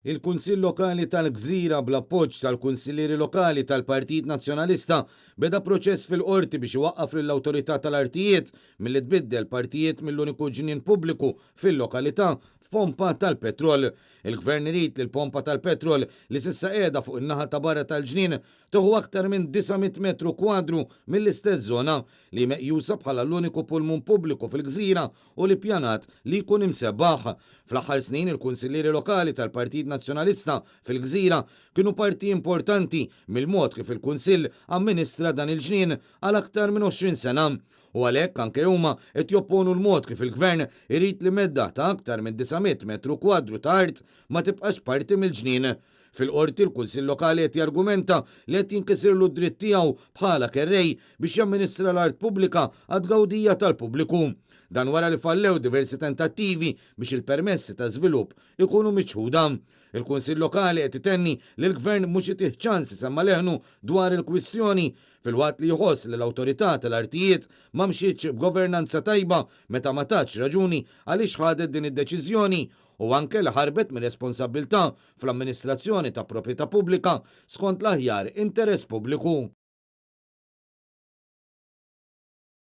Il-Kunsill Lokali tal-Gżira bl-appoġġ tal-Kunsillieri Lokali tal-Partit Nazzjonalista beda proċess fil-Qorti biex iwaqqaf lill-Awtorità tal-Artijiet milli tbiddel partijiet mill-uniku ġnien pubbliku fil-lokalità f'pompa tal-petrol. Il-Gvern irid li l-pompa tal-petrol li s'issa qiegħda fuq in-naħa ta' barra tal-ġnien tieħu aktar minn 900 metru kwadru mill-istess żona, li hi meqjusa bħala l-uniku pulmun pubbliku fil-gżira u li ppjanat li jkun imsebbaħ. Fl-aħħar snin il-kunsillieri lokali tal-Partit Nazzjonalista fil-gżira kienu parti importanti mill-mod kif il-Kunsill amministra dan il-ġnien għal aktar minn 20 sena. U għalhekk anke huma qed jopponu l-mod kif il-Gvern irid li medda ta' aktar minn 900 metru kwadru ta' art ma tibqax parti mill-ġnien. Fil-Qorti l-Kunsill Lokali qed jargumenta li qed jinkisirlu d-dritt tiegħu bħala kerrej biex jamministra l-art pubblika għat-tgawdija tal-pubbliku. Dan wara li fallew diversi tentattivi biex il-permessi ta' żvilupp ikunu miċħuda. Il-Kunsill Lokali qed itenni li l-Gvern mhux itih ċans isemma' leħnu dwar il-kwistjoni filwaqt li jħoss li l-Awtorità tal-Artijiet ma mxietx b'governanza tajba meta ma tatx raġuni għaliex ħadet din id-deċiżjoni u anke li ħarbet mir-responsabbiltà fl-amministrazzjoni ta' proprjetà pubblika skont l-aħjar interess pubbliku.